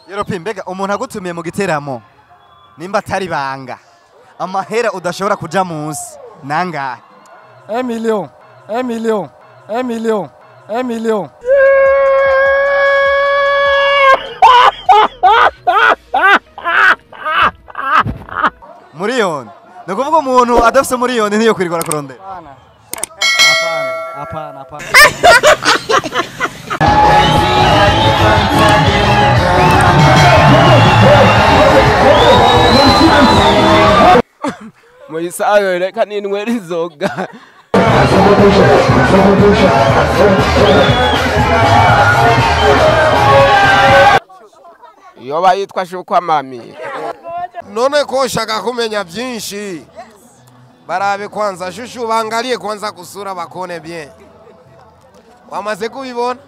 Yoropi, mbega umuntu agutumiye mu giteramo nimba atari banga, amahera udashobora kuja munsi nangahe? 1 million, 1 million, 1 million, 1 million. Miliyoni. Ni ukuvuga umuntu adafise miliyoni ntiyo kwirigora kurondera. Hapana, hapana, hapana. Muyisayo reka ninywera inzoga. Iyo bayitwa shukwa mami. None ko ushaka kumenya byinshi, barabe kwanza shushu, bangalie kwanza kusura bakone bien. Wamaze kubibona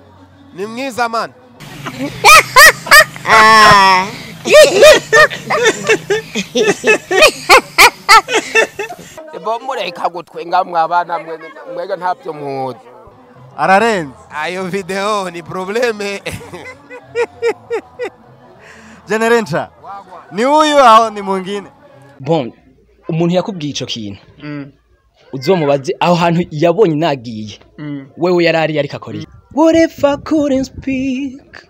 ni mwiza man. Bo mureka gutwenga mwabana mwega ntabyo muzi. Ararenze. Ayo video ni probleme. Generencha. Ni huyu aho ni mwingine? Bon, umuntu yakubwiye ico kintu. Uzomubaze aho hantu yabonye nagiye. Wewe yarari yariko akora iki? What if I couldn't speak?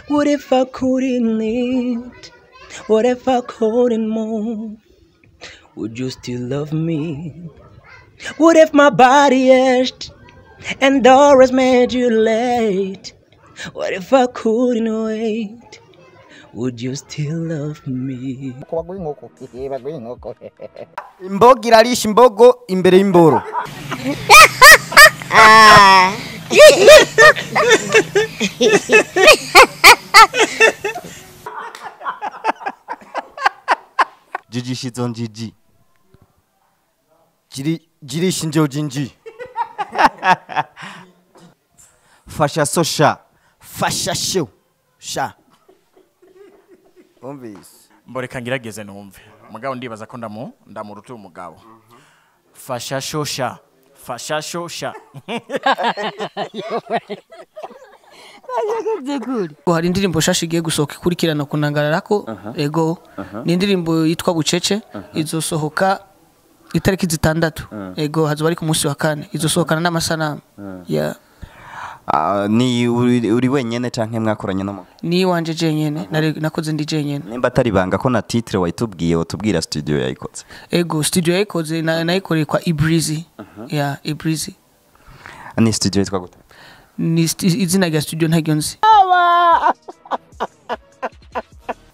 What if I couldn't eat? What if I couldn't move? Would you still love me? What if my body ached and always made you late? What if I couldn't wait? Would you still love me? Imbogo irarisha imbogo imbere y'imboro. Jiji shizon jiji. Jiri jiri shinjo jinji. Fasha so sha. Fasha sho sha. Umvise. Mboreka ngirageze numve. Mugabo ndibaza ko ndamuruta umugabo. Fasha shosha. Fasha shosha. Hari indirimbo shasha igiye gusohoka ikurikirana kunangararako. Ego ni indirimbo yitwa Bucece, izosohoka itariki 6. Ego hazoba ari ku munsi wa kane, izosohokana n'amasanamu. Yeah. Ni uri wenyene canke mwakoranye n'umuntu? Ni wanje jenyene, nakoze ndi jenyene. Nimba atari banga ko na titre wayitubwiye, utubwira studio yayikoze. Ego studio yayikoze nayikoreye kwa Ibrizi. Yeah, Ibrizi. Ni studio yitwa gute? Ni izina rya studio ntaryo nzi.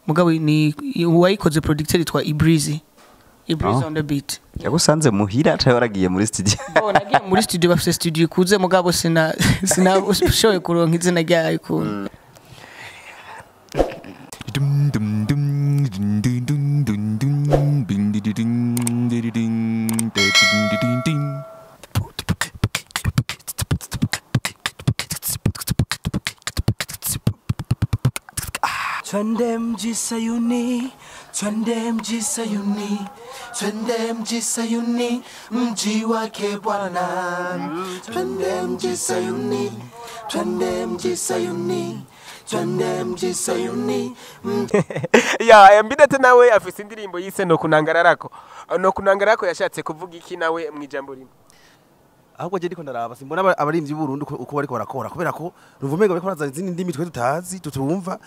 Mugabo ni uwayikoze producteur yitwa Ibrizi. Ibrizi on the beat. Yagusanze muhira cyangwa waragiye muri studio? Bo nagiye muri studio, bafise studio ikuze, mugabo sina shoye kuronka izina ryayo ikuntu. Twende mji Sayuni, twende mji Sayuni, twende mji Sayuni, mji wake Bwana. Twende mji Sayuni, twende mji Sayuni, twende mji Sayuni. Ya mbidate nawe afise indirimbo yise no kunangararako. No kunangararako yashatse kuvuga iki nawe mwijambo rimwe? Ahubwo je ndiko ndaraba simbona abarimvyi b'Uburundi uko bariko barakora, kubera ko ruvumega bariko barazana izindi ndimi twe tutazi tutumva.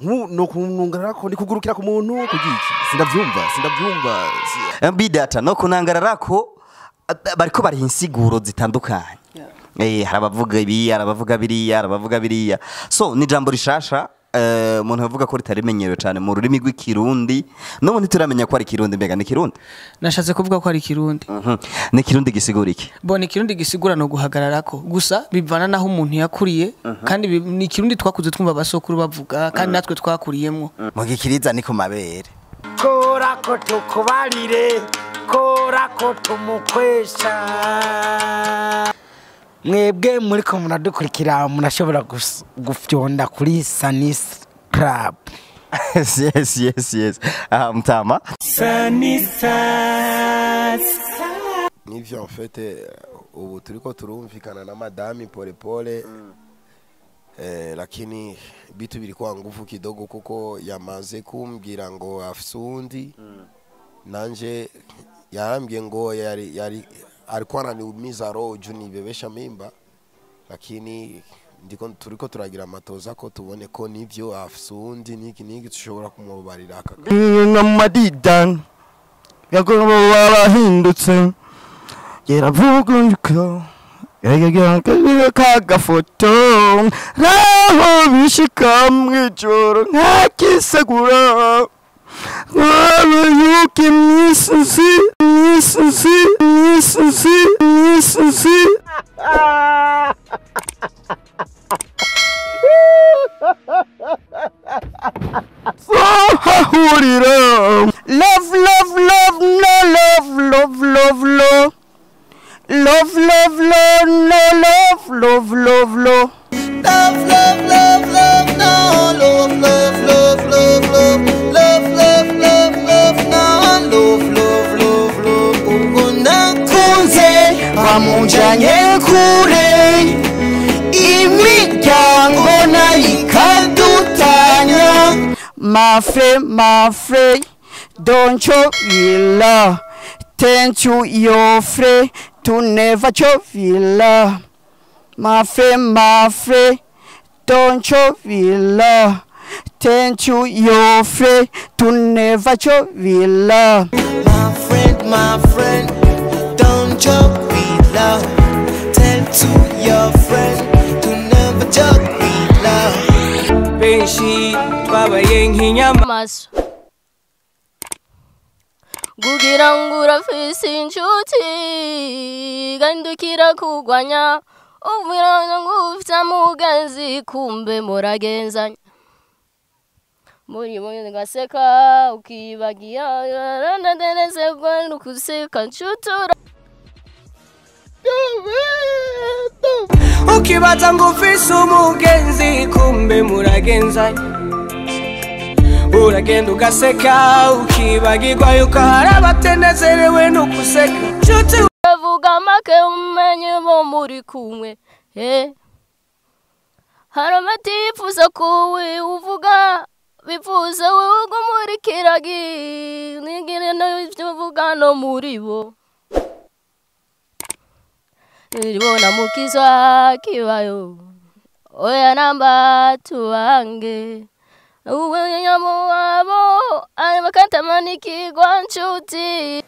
No kunangararako ni kugurukira ku muntu kugiki, sindavyumva. Mbidata no kunangararako bariko bariha insiguro zitandukanye. Hari abavuga ibi, hari abavuga biriya, hari abavuga biriya. So ni jambo rishasha, umuntu avuga ko ritarimenyerewe cyane mu rurimi rw'ikirundi. N'ubu ntituramenya ko ari kirundi, mbega ni kirundi? Nashatse kuvuga ko ari kirundi. Ni kirundi gisigura iki? Bo ni kirundi gisigura no guhagararako. Gusa bivana naho umuntu yakuriye, kandi ni kirundi twakuze twumva abasokuru bavuga, kandi natwe twakuriyemwo. Mu gikiriza ni ku mabere. Kora ko tukubarire, kora ko tumukwesha. Mwebwe muri ko munadukurikira munashobora gufyonda kuri Sanis Club. Yes, yes, yes. Mtama. Sanis. Nivyo en fait ubu turiko turumvikana na madame pole pole. Lakini bitu bilikuwa nguvu kidogo kuko yamaze kumbwira ngo afise uwundi. Nanje yarambwiye ngo yari alikuwa ananiumiza roho juu nibebesha mimba, lakini ndiko turiko turagira amatoza ko tubone ko nivyo afise uwundi niki niki tushobora kumubarira aka N'amadidan yagomba barahindutse yeravuga kagafoto raho bishika mwijoro ntakisegura yuko imisi imisi imisi imisi. Hahurira love love love no love love love love love love love no love love love love love love love love no love love love love love love love love love no love love love love ubwo nakunze bamujanye kure imiryango nayikadutanya. My friend, don't you love? Thank you, your friend, to never you love. My friend, don't you love? Thank you, your friend, to never you love. My friend, don't joke with love. Tell to your friend to never joke with love. Benshi twabaye nk'inyama maso kugira ngo urafise inshuti gandukira kugwanya ubwira ngo ufite mugenzi kumbe muragenzanya muri mwe ngaseka ukibagira randandeneze nukuseka nshutura ukibaza ngo ufise umugenzi kumbe muragenzanya uragenda ugaseka ukibagirwa yuko hari abatenezerewe nukuseka. Vuga make umenye bo muri kumwe hari amatifuza kuwe uvuga bifuza wowe muri kiragi nigire no uvuga no muri bo nilibona mukizwa kibayo oya namba tuange uwe nyamo wabo ari makatamaniki gwa nshuti.